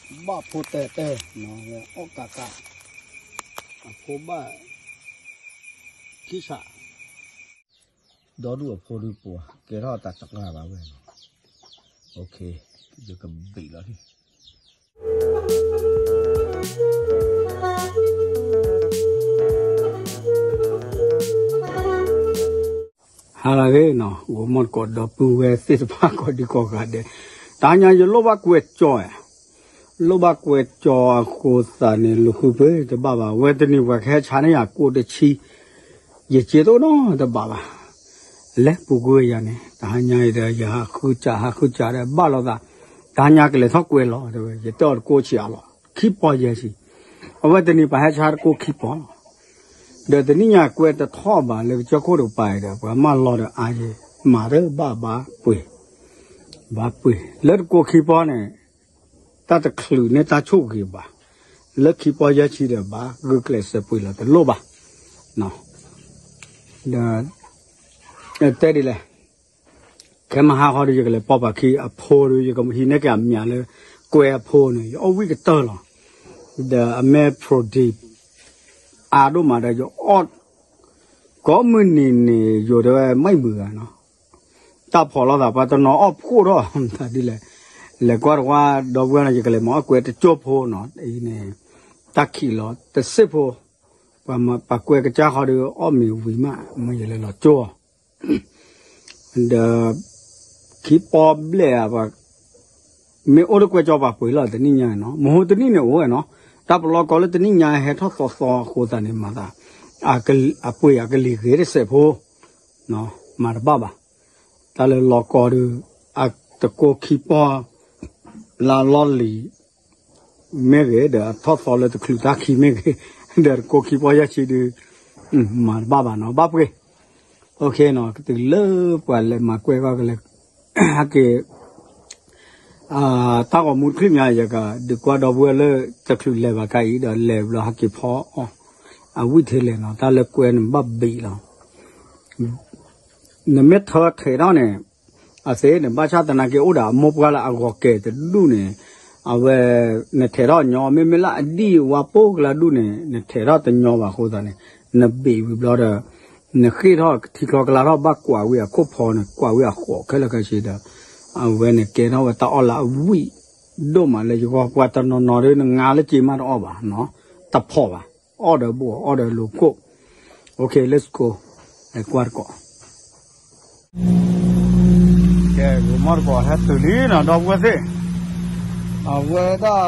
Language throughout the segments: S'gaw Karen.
ဘၣ်ဖိတဲတဲ, အီၣ်ကးကး, အဖိဘၣ်, ခံဆး, ဒီဒူၣ်အဖိဒုပှၤ ကဲထီၣ်တၢ်တဂၤဘၣ်ဝဲလီၤ, ယကဘ့ၣ်လီၤလံ ဟါလၢအဂ့ၤနီၤ, ဂီၤမီၢ်တကိးဒီပုၢ်ဝဲၢ်သ့ၣ်တဖၣ်ကိးဒံကိးဂၤဒဲး, တဟါညါယလိၣ်ဘၣ်ကွဲးကၠီ, လိၣ်ဘၣ်ကွဲးကၠီအဃိသတးန့ၣ် လူၤဃုပှ့ၤတဘၣ်ဘၣ်, ဝဲတနံၤပှၤကဟဲဆါန့ၢ်ယၤကိးတဆံ, ယစ့တအိၣ်နီတဘးဘၣ်, လဲၤပူၤကွံာ်ယၤန့ၣ် တဟါညါအံၤဒီး ယဟးဃုစးဟးဃုစးဒီးဘၣ်လိာ်သး, တဟါညါကလဲၤထီၣ်ကွဲးလီၤတဲဝဲ, ယတဲအီၤတကိးဆံးအါလီၤ, ခံပီယဲၢ်ဆံ, အဝဲတနံၤပှၤဟဲဆါတကိးခံပီလီၤ ဒီးတနံၣ်ညါကွဲးတထီၣ်ဘၣ်လၢကစၢၢ်ခိၣ်တကပၤအံၤဒီး ပှၤမၢလီၤဒီးအါယဲၢ်, မၤတဘၣ်ဘၣ်ပှ့ၤ, ဘၣ်ပှ့ၤ, လၢတကိးခံပီန့ၣ်, တၢ်တချုးန့ၢ်တၢ်ဆိၣ်ဂ့ၤဘၣ်, လၢခံပီယဲၢ်ဆံဒီးဘၣ်ဂုာ်ကျဲးစၢးပှ့ၤလီၤတလိၣ်ဘၣ်, ဒီး, တဲဒ်လဲၣ် ခဲမဟါခီဒီး ယကလဲၤပိာ်ပှၤခံအဖိဒီး ယကဟံးန့ၢ်က့ၤအမံၤလၢ ကွဲးအဖိန့ၣ် ယအီၣ်ဝံၣ်ကတၢၢ်လီၤ. ဒီးအမ့ၢ် protein အါဒိၣ်မးဒီး ယအီၣ် ကိးမုၢ်နံၤန့ၣ် ယိၤတဲဝဲ မ့ၢ်ဘုဂၤနီၤ တၢ်ဖီၣ်လိာ်သး ပှၤတနီၤအီၣ်ဖှိၣ်ထီၣ်တၢ်ဒ်လဲၣ်, လဲၤကွၢ်တကွၢ် ဒီပုၢ်ဝဲၢ်န့ၣ် ယကလဲၤမၤအီၣ်ကွဲးတကၠိဖိနီၤ, အံၤန့ၣ် တၢ်ခံးလီၤတစ့ၢ်ဖိ, ပှၤကွဲးကစၢ်ဃီဒီး အီၣ်မ့ၤဝံၤမး မ့ၢ်ယလဲၤလီၤကၠိအီၤ ဒီး ခံပီဘျဲၣ်ဧါ, မ့ၢ်အိၣ်လၢကွဲးကၠီပှၤပှ့ၤလီၤတနံၣ်ညါနီၤ, မဟိတနံၣ်န့ၣ်အိၣ်ဝဲနီၤ, တၢ်ပလီၢ်ကီလၢတနံၣ်ညါဟဲထီၣ်သီသီအဃိသတးန့ၣ် မၤသး အပှ့ၤအကလံၤဂ့ၤတစဲးဖိ, မၤတဘၣ်ဘၣ်, တၢ်လၢလီၢ်ကီဒီး အတကိးခံပီ လၢအလီၢ်လံၤ မ့ၢ်ဂ့ၤ ဒီးအထီၣ်သီလၢတချုးတၢ်ခံမ့ၢ်ဂ့ၤ, ဒီးတကိးခံပီယဲၢ်ဆံဒီး မၤတဘၣ်ဘၣ်နီၤ ဘၣ်ပှ့ၤ, တုၤလၢပှၤလဲၤမၤကွဲးကီကလဲၤ ဟဲက့ၤ တၢ်ဂီၤမူတချုးမး ယကဒုးကွၢ်ဒီပုၢ်ဝဲၢ်လၢတချုးလဲၤဘၣ်ခါအံၤ ဒီးလဲၤဘျီဟဲက့ၤဖီအီၣ် အဝံၣ်ထဲလဲၣ်နီၤ တၢ်လၢကွဲးန့ၣ်ဘၣ်ဘံးလီၤ နမ့ၢ်ထၢထဲးထီၣ်န့ၣ် အသ့န့ၣ် ဘၣ်ဆၣ်သနာ်က့ အိၣ်ဒီးအမိၢ်ပှၢ်လၢအဂီၤကဲၤတဒူၣ်န့ၣ် အဝဲ နထဲးထီၣ်ညီ မ့မ့ၢ်လၢအဒံၣ်ဝါပိၢ်ကလါဒူၣ်န့ၣ် နထဲးထီၣ်တညီဘၣ်အဃိသတးန့ၣ် နဘ့ၣ်ဝံၤဘျီဒီး နဃ့ၢ်ထီၣ်ထံချီကလါထီၣ် ဘၣ်ကွၢ်ဝံၤအခိၣ်ဖီန့ၣ် ကွၢ်ဝံၤအဃိးခဲလၢာ်ခဲဆ့ဒီး အဝဲန့ၣ်ကဲထီၣ်ဝဲတၢ်အီၣ်လၢအဝံၣ်ဒိၣ်မးလၢယဂီၢ် ပှၤတနီၤနီၤဒီး နငါလၢက့ၤမးတအီၣ်ဘၣ်နီၤ တဖီၣ်ဘၣ် အီၣ်ဒီးဘိၣ် အီၣ်ဒီးလိၤခိၣ် Okay, let's go. လဲၤကွၢ်တကိး ကဲ ဂိၤမီၢ်တကိးဟဲတုၤလံနီၤ ဒီပုၢ်ဝဲၢ်သ့ၣ် အဝဲဒၣ်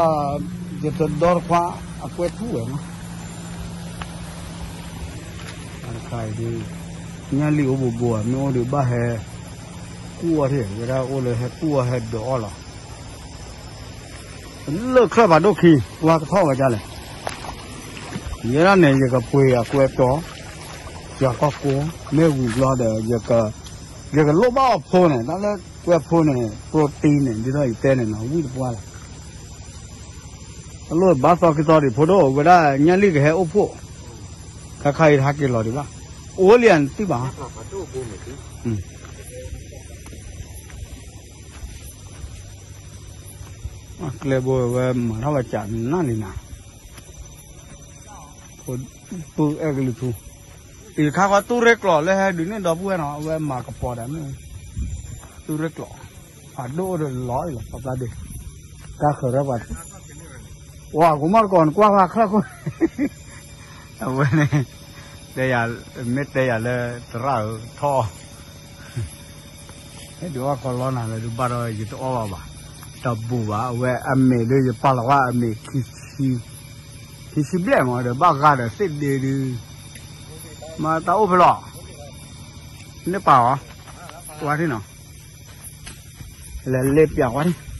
ယတဒီတခွါ အကွဲးထူၣ်ဝဲနီၤ တခါအံၤဒုး ညၣ်လံၣ်အိၣ်ဘိးဘိး မ့ၢ်အိၣ်ဒီးဘၣ်ဟဲ ကူၣ်အီၣ်ထံၣ် ဝဲဒၣ်အိၣ်လၢဟဲကူၣ်အီၣ်ဟဲဒၢးအီၣ်လီၤ လၢချၢၣ်ဖးဒိၣ်ခံ ပှၤကထီၣ်ဝဲဒ်လဲၣ် ယဲဒၣ်န့ၣ် ယကပှ့ၤအကွဲးတီၤ ယၤကီၢ်ကိ မ့ၢ်ဝံၤဘျီဒီး ယကလိၣ်ဘၣ်အီၤဖိန့ၣ် တၢ်လၢကွဲးဖိန့ၣ် protein န့ၣ် ဒ်သိးယတဲန့ၣ်နီၤ ဝံၣ်တပှၢ်လီၤ တလိၣ်ဘၣ်သီခံသီဒံးဖိဒိၣ် ဝဲဒၣ်ညၣ်လံၣ်ကဟဲအိၣ်ဖှိၣ် ခါခါအံၤတဟးက့ၤလီၤဒံးဘၣ် အိၣ်လံဧါနသံၣ်ဘၣ် ကျဲဘိဝဲမၤထီၣ်ဝဲကးနးလံနၤ ပုၢ်အဲၣ်ကလုာ်ထူ အံၤခါဃီတူၢ်ရ့ၣ်ကျိးလၢဟဲဒုးန့ၢ်ဒီပုၢ်ဝဲၢ်နီၤ အဝဲမၤကပီၤဒၣ်မ့ၢ် တူၢ်ရ့ၣ်ကျိး ဖးဒိၣ်အိၣ်ဒီးလီၤအံၤလီၤ ပှၤပျၢ်ဒ့ တၢ်ဃၢၤရၢၢ်ပှၤ ဝါ ကမီၢ်တကိးနကွၢ်ဝဲချၢၣ်ခိၣ် အဝဲန့ၣ် တဲယၤ မ့ၢ်တဲယၤလၢသရၣ်ဧၢထီၣ် ဟဲဒုးအီၣ်ခီလီနၤလၢဒုးဘၣ်ဒီးယတအီၣ်ဘၣ်ဘၣ် တဘူးဘၣ် အဝဲအမ့ၢ်ဒီးယပာ်လီၤဝဲအမ့ၢ်ခံဆံ ခံဆံဘျဲၣ်မးဒီးဘၣ်ဂာ်ဒီးသ့ၣ်ဒ့ဒုး မ့ၢ်တၢ်အိၣ်ဖဲလီၤ န့ၢ်ပာ်အီၤ ကွၢ်ထံၣ်နီၤ လဲၤလ့ပျးကွၢ်ထံၣ်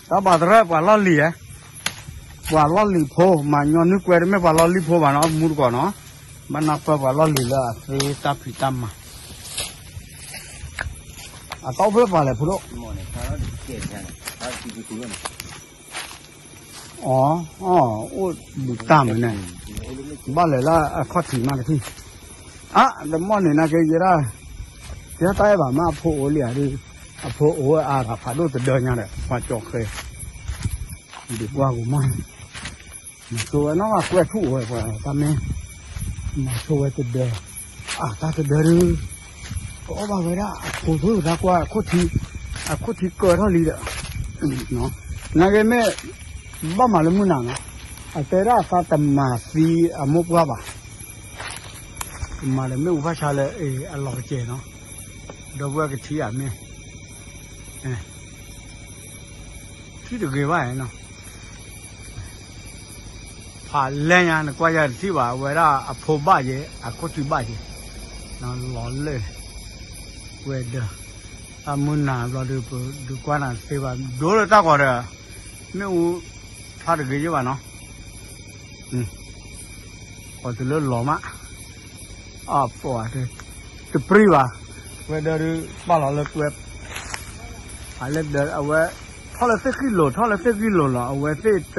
တၢ်ဘၣ်သရၢၣ်ပှၤလီၢ်လံၤဧါ ပှၤလီၢ်လံၤဖိ မၤညီနုၢ်ကွဲတမ့ၢ်ပှၤလီၢ်လံၤဖိဘၣ်နီၤ မူတကိးနီၤ ဘၣ်နၢ်ပၢၢ်ပှၤလီၢ်လံၤလၢအသ့တၢ်ဖံးတၢ်မၤ အတၢ်အိၣ်ဖဲပှၤလဲၣ်ဖိဒိၣ် အ အိၣ်ဘူးတၢ်မးန့ၣ် ဘၣ်လဲၤလၢအခီၣ်ထံးမးကထံၣ် အ တမီၢ်န့ၣ်နာ်က့ယဲဒၣ် ကဲတၢ်အဲၣ်ဘၣ်မးအဖိအိၣ်လံဧါဒုး အဖိအိၣ်ဝဲအါဒီးဖးဒိၣ်တဒၢညါဒီး ပှၤကၠီၤဃဲ ဒုးကွၢ်ဂီၤမီၢ်န့ၣ် မၤဆိဝဲနီၢ်ကွဲၢ်ထူၣ်ဝဲပှၤတၢ်မ့ၢ် မၤဆိဝဲတဒၢ အတၢ်တဒၢဒုး ကအီၣ်ဘၣ်ဝဲဒၣ်အဖိဖိတၢ်ကွၢ် အခိၣ်ထံ အခိၣ်ထံကၢထီၣ်လံဒီး နာ်က့မ့ၢ် ဘၣ်မၤလၢမုၢ်နၤနီၤ အတဲဒၣ်အသးတမၤသံအမိၢ်ပှၢ်ဘၣ် ကမၤဒီးမ့ၣ်အူဖးဆါလၢအလီၤကစဲၤနီၤ ဒီပုၢ်ဝဲၢ်ကထံၣ်ဧါမ့ၢ် ထံၣ်တဂ့ၤဘၣ်နီၤ ဖးလဲၢ်ညါ နကွၢ်ယၤတထံၣ်ဘၣ် အဝဲဒၣ်အဖိဘၣ်ယဲ အခိၣ်ထံဘၣ်ယဲ လီၤလၢ ဝဲဒၢး တၢ်မုၢ်နၤဘျီဒုး ပဒုးကွၢ်နၤတသ့ဘၣ် ဒိလၢတၢ်ဂီၤဒီး မ့ၣ်အူဖျါတဂ့ၤယဲဘၣ်နီၤ ပှၤတုၤလၢလီၤမး အပှၤ တပြံဘၣ် ဝဲဒၢးဒုး ပာ်လီၤလၢကွဲ ဖးလဲၢ်ဒၢး အဝဲ ထီၣ်လၢသ့ၣ်ဃံလိၤ ထီၣ်လၢသ့ၣ်ဃံလိၤလီၤ အဝဲသ့ၣ်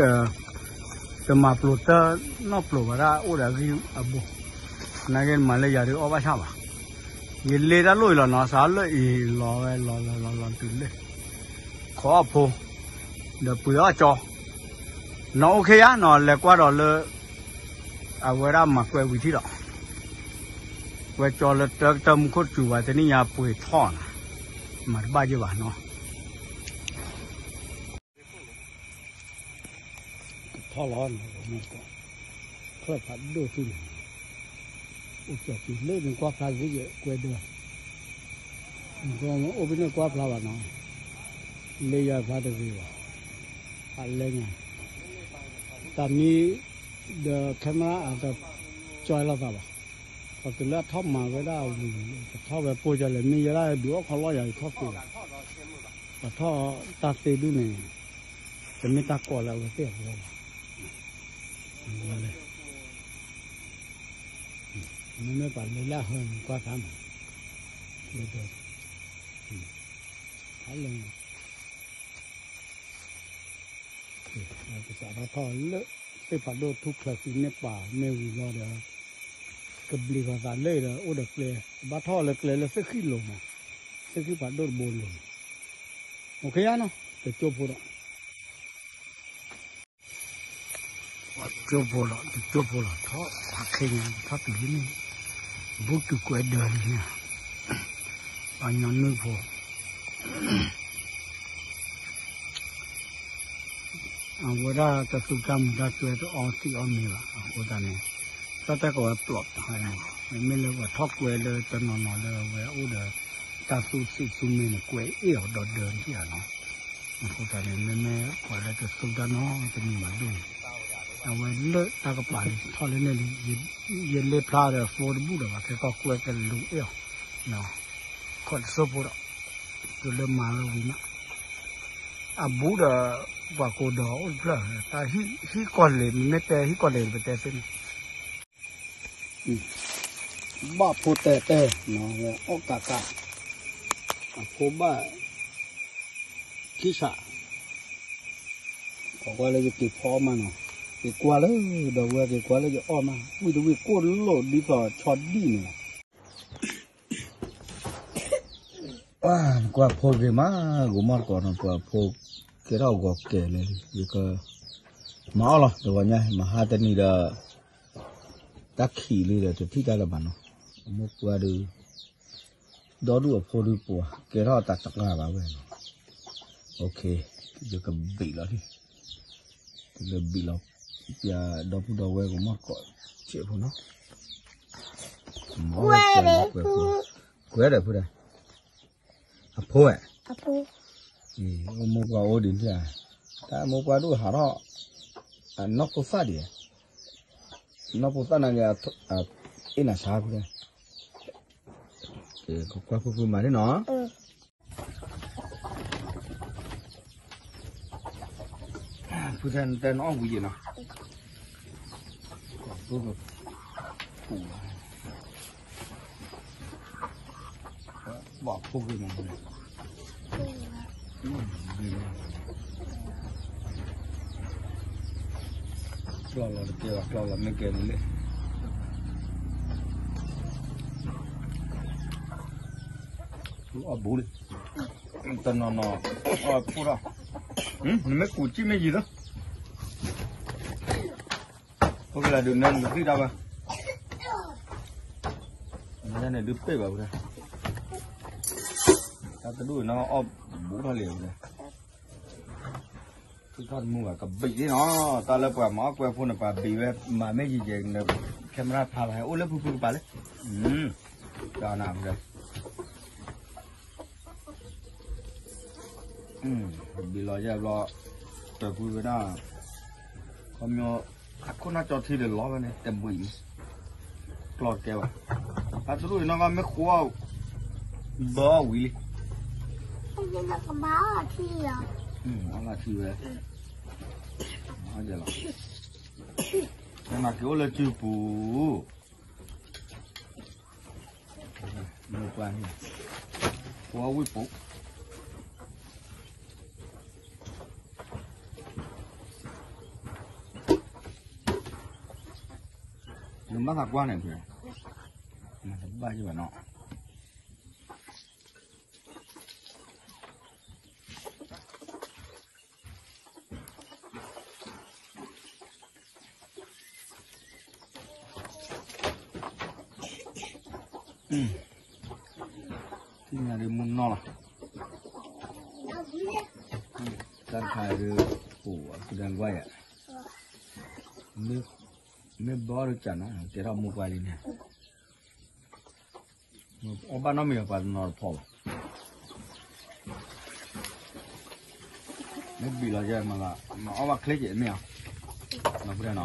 တမၤပျိၤတၢ်နီတပျိၤဘၣ်ဒၣ် အိၣ်ဒီးအဂံၢ်အဘါ နာ်က့နမၤလၢယၤဒုးအီၣ်ဘၣ်ဆၣ်ဘၣ် ယလ့တၢ်လိၣ်အံၤလီၤနီၤ စးလၢအံၤလီၤဝဲလီၤလီၤလီၤလီၤတုၤလ့ၢ် ခိးအီၣ်ဖိ ဒီးပှ့ၤအီၣ်ကၠီ နီၢ်အိၣ်ခ့ယါနီၤ လဲၤကွၢ်ဒီးလၢ အဝဲဒၣ်မၤကွဲးဝံၤထံၣ်ဒီး ကွဲးကၠီလၢတၢ်ကတၢၢ်မူခိၣ်တစူၤဘၣ် တနံၣ်ညါပှ့ၤထီၣ်နၤ မၤတဘၣ်ယဲဘၣ်နီၤ ကထီၣ်လီၤ ချၢၣ်ဖးဒိၣ်ထူၣ်န့ၣ် အိၣ်ကၠီက့ၤလၢနကွၢ်ဖျါသ့ၣ်ယဲ ကွဲးဒၢး အိၣ်ဖဲန့ၣ်ကွၢ်ဖျါဘၣ်နီၤ လၢယၤဖျါတဂ့ၤဘၣ် ဖးလဲၢ်ညါ တၢ်မံ ဒီး camera အတကၠီလိာ်သးဘၣ် ပှၤတုၤလၢအထီၣ်မၤဝဲဒၣ်အဝံၤ ကထီၣ်ဝဲပိၢ်ကလဲၣ် မ့ၢ်ယဲဒၣ်ဒုးအီၣ်ခီလီၢ်ယၤ ယထီၣ်သ့ဘၣ် ပှၤထီၣ်တၢ်သ့ဒုၣ်န့ၣ် တမ့ၢ်တၢ်ကီလၢအဝဲသ့ၣ်အဘီဘၣ် မ့မ့ၢ်ပှၤလဲၤလၢအဟၢန့ၣ် ကွၢ်ဖျါမး လၢ ဖးလဲၢ်ညါ ကစးဘၣ်ထီၣ်လၢ သ့ၣ်ဖးဒိၣ်ထူၣ်ဖျဲးသံန့ၢ်ပာ်မ့ၢ်ဝံၤလီၤဒီး ကဘျံးဃီၤသးလၢဒီး အိၣ်ဒီးကျဲ ဘၣ်ထီၣ်လၢကျဲလၢသ့ၣ်ဃံလိၤမး သ့ၣ်ဃံဖးဒိၣ်တဘိလိၤ အိၣ်ခ့ယါနီၤ တကၠိဖိဒီး ကၠိဖိလီၤ တကၠိဖိလီၤ ထီၣ်ခ့ညါ ထီၣ်တုၤလံန့ၣ် ဘူးတုၤကွဲးဒၢးလံန့ၣ် ပှၤညီနုၢ်ဖိ အဝဲဒၣ်တၢ်သူၣ်တၢ်မုာ်တၢ်ကဲတအီသံးအီမ့ၤဘၣ် အဃိသတးန့ၣ် တၢ်တဲကိးဝဲပျီးတဟါန့ၣ် မ့မ့ၢ်လၢပှၤထီၣ်ကွဲးလၢတနီၤနီၤလၢအဝဲအိၣ်ဒီး တၢ်သူၣ်ဆံးသူၣ်မ့ၢ်န့ၣ် ကွဲးအ့ၣ်အီၤဒီးဒၢးန့ၣ်ဧါနီၤ အဃိသတးန့ၣ် မ့မ့ၢ်ပှၤလၢတသူၣ်တၢ်နီတမံၤဘၣ်ဒိၣ်န့ၣ် အဝဲလၢတၢ်ကပၤန့ၣ် ထီၣ်လၢန့ၣ်လံ ယလဲၤဖျါဒီး phone တဘူၣ်ဒီးဘၣ် ခဲကီၢ်ကွဲးကလူးအ့ၣ်အီၤ ခီၣ်တစိၢ်ဖိဒီး တုၤလၢမၤလီၤဝံၤမး အဘူးဒီး ပှၤကိးဒီးအိၣ်တဖျၢၣ် တၢ်ဟံၣ်ကီၢ်လ့ၤ မ့မ့ၢ်တဲဟံၣ်ကီၢ်လ့ၤ ပတဲသ့န့ၣ် ဘၣ်ဖိတဲတဲ အီၣ်ကးကး အဖိဘၣ် ခံစး ကွၢ်ကွၢ်လၢယက့ၤဖီအီၣ်မးနီၤ က့ၤကွၢ်လၢ ဒီပုၢ်ဝဲၢ် က့ၤကွၢ်လၢယအီၣ်မး ဝံၣ်တဝံၣ်ကိၢ်လိာ်ဒ်သိးဆီဒံၣ်န့ၣ်လီၤ နကွၢ်ဖိဂ့ၤမး ဂီၤမီၢ်တကိးနီၤ ပှၤဖိကဲထီၣ်ဂီၤကဲၤလဲၣ် ယက မၤအီၣ်လီၤ တဂီၤညါ မဟါတနံၤဒီး တၢ်ခံးလံဒီး တထံၣ်တၢ်လၢၤဘၣ်နီၤ အမိၢ်ပှၢ်ဒုး ဒီဒူၣ်အဖိဒုးပှၤ ကဲထီၣ်တၢ်တကးဘၣ်ဝဲနီၤ ယကဘံၣ်လီၤလံ တုၤလၢဘံၣ်လီၤ ပျၢ်ဒီပုၢ်ဒီဝဲၢ်ကမီၢ်တကိး စဲးဖိနီၤ ကွဲးဒီးဖုဒၣ် အဖိဧါ အမိၢ်ပှၢ်အိၣ်ဒံးန့ၣ် တၢ်မိၢ်ပှၢ်ဒိၣ်ဟးထီၣ် အနီၢ်ဖိသၣ်ဒံး နီၢ်ဖိသၣ်နာ်က့ အ့ၣ်နၤဆါဖုဒၣ် ကကွၢ်ဖုဖုမၤန့ၣ်နီၤ ဖုထဲနတဲနအီၣ်ဝံၤယံၤနီၤ ဘၣ်ဖိဂ့ၤမး ကျီၢ်လီၤတကဲဘၣ် ကျီၢ်လီၤမ့ၢ်ကဲန့ၣ်လံ အီၣ်ဘူးလံ တနီၤနီၤ, အီၣ်ဖိထီၣ်, နမ့ၢ်ကူးစံၣ်မ့ၢ်ယံၤလီၤ, ဖိကလၢဒုးနၢနကသံၣ်တၢ်ဝဲ, နန့ၣ်ဒုးပ့ၢ်ဘၣ်ဝဲဒၣ်, တၢ်တဒူၣ်နီၤအီၣ်ဘူးထီၣ်လံဝဲဒၣ် ထုးထီၣ်တမုာ်ဘၣ်ကဘံးန့ၣ်နီၤ, တၢ်လၢပှၤမၤအီၣ်ကွဲဖိန့ၣ် ပှၤဘံးဝဲမၤမ့ၢ်ယံၤယဲၤန့ၣ် camera ဖးလီၤ ဟဲအိၣ်လၢဖုဖုကပၤလၢ, တၢ်နၤဖဲ ဘံးလီၤယဲၢ်ဘျီ, တၢ်ဖုဝဲဒၣ်, ခီမီ, အခိၣ်နၢ်ကၠီထံဒီးလီၤဝဲန့ၣ် တဘှံးမး, ကျီၢ်တကဲဘၣ်, အတရူၢ်အံၤနီၢ်ကီၢ်မ့ၢ်ဃိအီၣ်, ဘၢအီၣ်ဝံၤလံ, အီၣ်လၢထံဝဲ, လီၤ, နက့ၤအိၣ်လၢစုပူၤ မိၢ်ပှၢ်န့ၣ်, ပှၤဝံၣ်ပူၤ, နဘၣ်သးကွၢ်န့ၣ်, နတဘၣ်ယဘၣ်နီၤ သ့ၣ်ညါဒ်မုၢ်နီၢ်လီၤ, တၢ်တခါဒ်, ပူၤအကဒၢကွၢ်ယၤ, မ့ၢ်ဘီဒ်ကၢ်နီၤ ကဲထီၣ်မိၢ်ပှၢ်လံန့ၣ် အီၣ်ဘၣ်နီတမံၤပှၤတနီၤတဖီဘၣ်, မ့ၢ်ဘံးလီၤယဲၢ်မးလီၤ, မ့ၢ်အီၣ်ဘၣ်ချ့က့ၤမ့ၢ်ဧါ, မ့ၢ်ဖုဒဲနီၤ,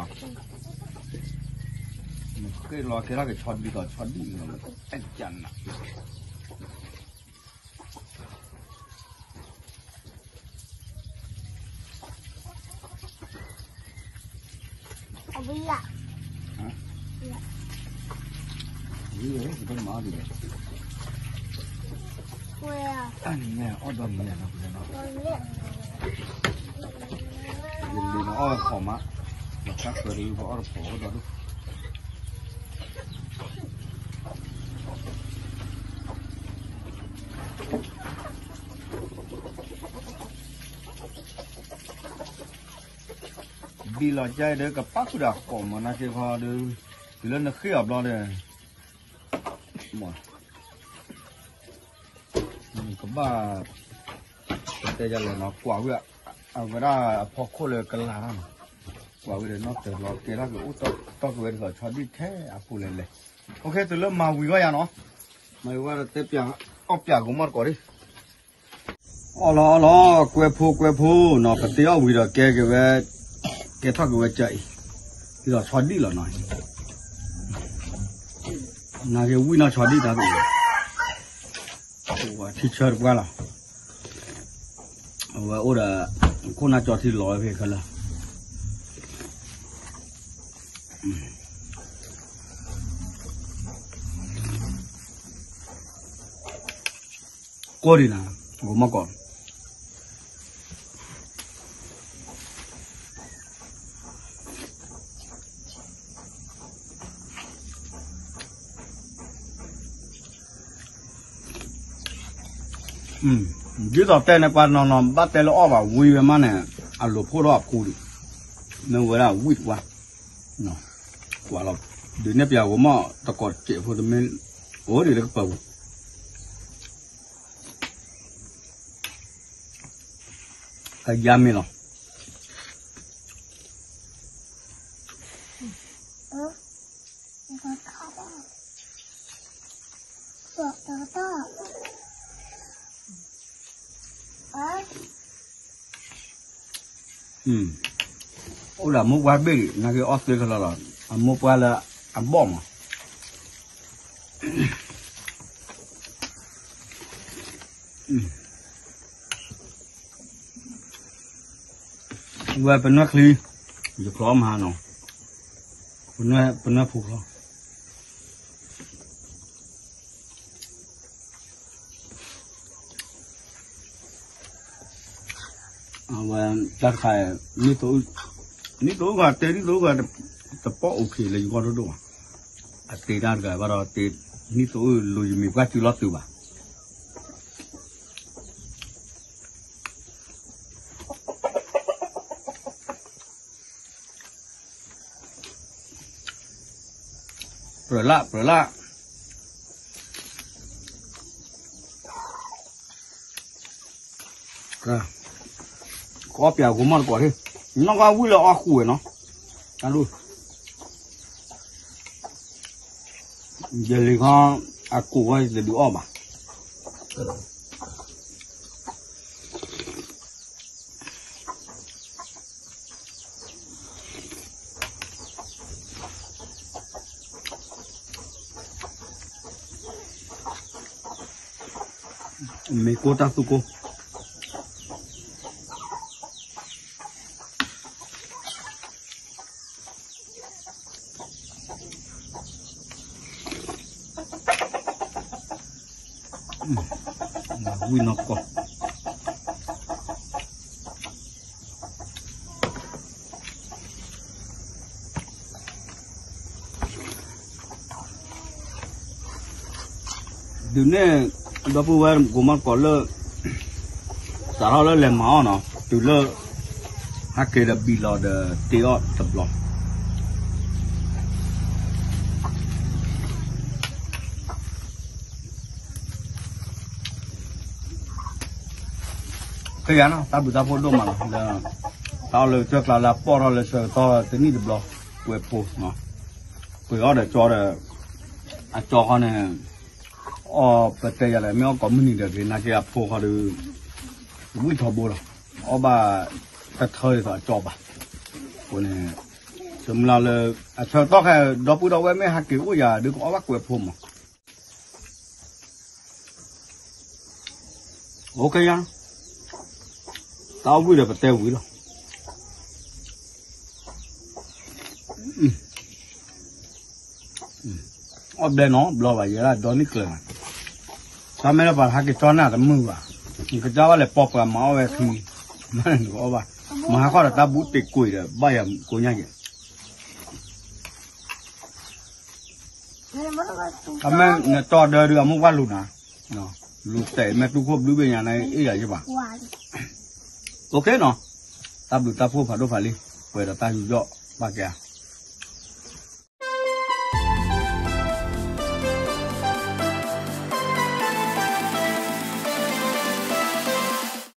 မ့ၢ်ဃ့လီၤကဲထီၣ်က့ၤဆီဒံၣ်ဒီးဆီဒံၣ်လီၤ, အဲကနၤ အဝံၤလီၤ, ဝံၤလီၤ, ပတမၤဒ်လဲၣ်, အန့ၣ်အီၣ်ဒီးန့ၣ်, ယလူၤနအီၣ်ဖီမး, ဒီးတၢ်ဃၢၤဒ်ပအီၣ်တဖီအီၣ်ဒီးဒိၣ် ဘံၣ်လီၤကဲဒီးကပၣ်ဃုာ်ဒီးအကိာ်မး နာ်က့ခီဒီး, တုၤလၢနဃ့အီၤဘျီဒီး, ကဘၣ်, ကတဲယလဲၣ်နီၤ ကွၢ်ဝဲ, အဝဲဒၣ်အဖီခိၣ်လၢကလၤတၢ်နီၤ, ကွၢ်ဝဲဒီးနီၣ်တၢၤလီၤကဲထီၣ်က့ၤအိၣ်တီၢ်က့ၤဝဲဒ်သိးဆီဒံၣ်ထဲအပူၤလဲၣ်လဲၣ်, အိၣ်ခ့ တုၤလၢမၤဝံၤဂီၢ်ယၤနီၤ, မၤဝံၤဝဲဒီးတဲပၠး, အီၣ်ပၠးကမီၣ်တကိးဒံး အီၣ်လီၤအီၣ်လီၤ ကွဲဖိကွဲဖိနီၤ ပတ့အီၣ်ဝံၤဒီးကဲက့ၤဝဲ, ကဲထီၣ်က့ၤဝဲကၢအံၤ, ဒ်သိးဆီဒံၣ်လီၤနီၤ, နာ်က့ဝံၣ်နီၣ်ဆီဒံၣ်တၢ်, ထံဆၢတပှၢ်လီၤ, အဝဲအိၣ်ဒီး, ခိၣ်နၢ်ကၠီထံလီၤဝဲဖဲခဲလၢာ် ကိၢ်ဒံးနၤ, ဂီၤမီၢ်ကီး, ဒ်သိးတဲန့ၣ် ပှၤနီၢ်နီၢ်ဘၣ်တဲလၢအီၣ်ဘၣ်ဝံၤဝဲမးန့ၣ်, အလိၤဖှိၣ်ထီၣ်အဖူဒံး, မ့ၢ်ဝဲဒၣ်ဝံၣ်တပှၢ်, ကွၢ်လီၤ, ဒုးနဲၣ်ပၠးဂီၤမီၢ်တကိးတစဲးဖိတမ့ၢ်, အိၣ်ဒံးလၢကပၤပူၤ ကယါမ့ၢ်လီၤ. အိၣ်ဒီးအမိၢ်ပှၢ်ဘ့ၣ်ဒံး နာ်က့အီၣ်သ့ခဲလၢာ်လီၤ. အမိၢ်ပှၢ်လၢအဘီၣ်မး ဝဲပနွဲၢ်ချံ, ယချီမဟါနီၤ, ပနွဲၢ်ဖိချီ, အဝဲတၢ်တခါ, နံၣ်သိအုၣ်ဂၤတဲ နံၣ်သိအုၣ်ဂၤ တပီၢ်အိၣ်ခ့လၢယဂီၢ်ဒိၣ်ဒိၣ်ဘၣ်, အတဲတၢ်တဂၤဘၣ်ဒီးတဲ, နံၣ်သိအုၣ်လိၤယမ့ၢ်ပှၢ်စုလီၤသုးဘၣ်. ပြၢၤလၢ် ပြၢၤလၢ်, ကအီၣ်ပၠးဂိၤမီၢ်တကိးထံၣ်, နီၢ်ကီၢ်ဝံၣ်လၢအီၣ်ဃူဝဲနီၤ, တၢ်ဒိၣ်, ယလံၤခီ အကိးဝဲတဒုးအီၣ်ဘၣ်. မ့ၢ်ကိၢ်တၢ်သူကိၢ်, ဝံၣ်နီၢ်ကီၢ် ဒုးန့ၣ် ဒီပုၢ်ဝဲၢ်ကိးမီၢ်ကိးလၢ စးထီၣ်လၢလဲၤမၤအီၣ်နီၤ တုၤလၢ ဟဲက့ၤဒီးဘံၣ်လီၤဒီးတ့အီၣ်တဘျီ ကယၤနီၤ တၢ်ဘျုးတၢ်ဖှိၣ်ဒိၣ်မးလီၤ လၢ တၢ်အီၣ်လၢကစၢၢ်ကျါလၢအပီၢ်ထီၣ်လၢဆၢကတီၢ်တနံၣ်တဘျီ ကွဲးဖိ ကွဲးအီၣ်ဒီးကၠီဒီး အကၠီခီန့ၣ် အီၣ်ပတဲယၤလဲၣ် မ့ၢ်အီၣ်ကိးမုၢ်နံၤဒီးက့ၤ နာ်က့အဖိခီဒီး ဝံၣ်ထီဘိလီၤ အီၣ်ဘၣ်တထၢဒ်သိးအကၠီဘၣ် အဃိန့ၣ် ဆၢမုၢ်လၢ်လၢ အဆၢကတီၢ်ခဲ ဒီပုၢ်ဒီဝဲၢ်မ့ၢ်ဟဲက့ၤအိၣ်ယၤ ဒုးကအီၣ်ဘၣ်ကွဲးဖိမး အိၣ်ကယၤ တၢ်အီၣ်ဝံၣ်ဒီးပတဲဝံၤလီၤ အီၣ်ဘျဲနီတဘျီဘၣ် ယဲဒၣ်ဒီနံၣ်ကျၢၤဘၣ် တၢ်မ့ၢ်လၢပှၤဟးက့ၤကၠီန့ၣ်တမုာ်ဘၣ် နကစၢ်ဘၣ်လဲၤပိာ်ပှၤမၤအီၣ်ဝဲခံ နကအီၣ်ဘၣ် မၤဟးခီဒီးတၢ်ဘူးတ့ၢ်ကွံာ်ဒီး ဘၣ်ယၤကိညါက့ၤ အမ့ၢ်နတီဒၢဒုးအမိၢ်ပှၢ်လူၤနၤ, လူၤတဲာ်မ့ၢ်တူၢ်ခိၣ်ဘျုးဘ့ၣ်ညါန့ၣ် အ့ၣ်ယၤယဘၣ်, အိၣ်ခ့နီၤ, တၢ်ဘျုးတၢ်ဖှိၣ်ဖးဒိၣ်ဖးလံ, ပှဲၤဒီးတၢ်ယူးယီၣ်ဘၣ်က့ၤဧါ